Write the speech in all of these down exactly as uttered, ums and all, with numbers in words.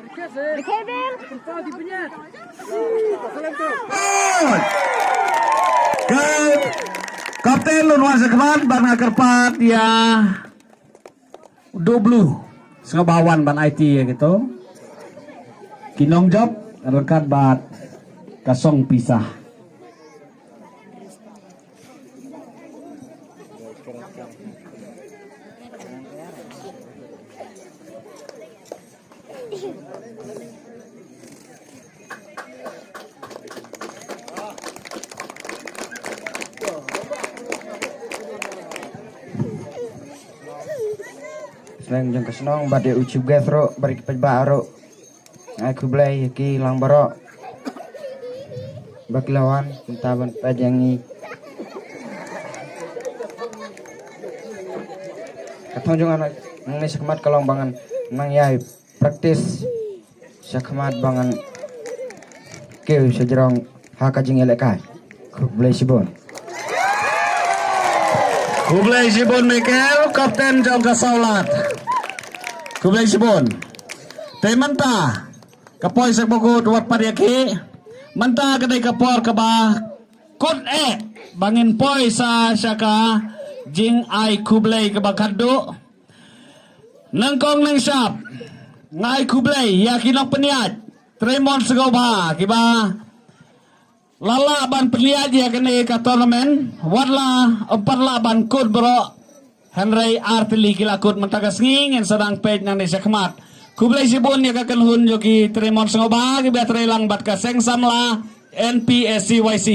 Ka kapten lun wan sa khmat ban nga kyrpad ïa dublu. Sngewbha wan ban aiti ïa kito ki nongjop ryngkat bad ka song pisa. Sleng jong ka shnong bad ïa u chief guest ruh bad ki paidbah ruh. Ai khublei ïa ki lang baroh. Ba ki la wan mynta ban peit ïa ngi. Ka thong jong nga nangne shakhmat ka long ba ngan nang ïai practice shakhmat ba ngan kiew shajrong ha ka jingïalehkai. Khublei shibun. Khublei shibun Michael, kapten jong ka Sawlad. Khublei shibun. Te mynta ka poi sha bakut wat pat ïa ki. Mynta ka dei ka por kaba kut eh ba ngin poi sa sha ka jingai khublei kaba khadduh. Nyngkong nyngshap nga ai khublei ïa ki nongpynïaid Trei Mon Sngewbha kiba la lah ban pynïaid ïa kane ka tournament, wat la ym pat lah ban kut baroh. Hynrei ar tylli ki la kut mynta ka sngi, ngin sa dang peit nangne shakhmat. Khublei shibun ïa ka kynhun jong ki Trei Mon Sngewbha kiba trei lang bad ka Seng Samla N P S C Y C.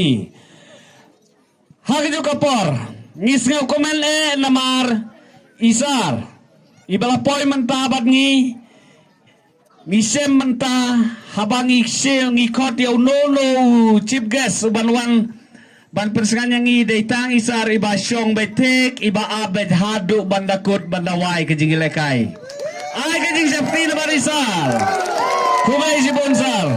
Ha kajuh ka por ngi sngew kumne eh namar i Sar iba la poi mynta bad ngi, ngi shem mynta haba ngi shem ngi khot ïa uno uno u chief guest uban wan ban pynsngew ïa ngi, dei tang i Sar iba shong beit thik, iba ap beit haduh ban da kut ban da wai ka jingïalehkai. Ai ka jingshapti na bad i Sar. Khublei shibun Sar.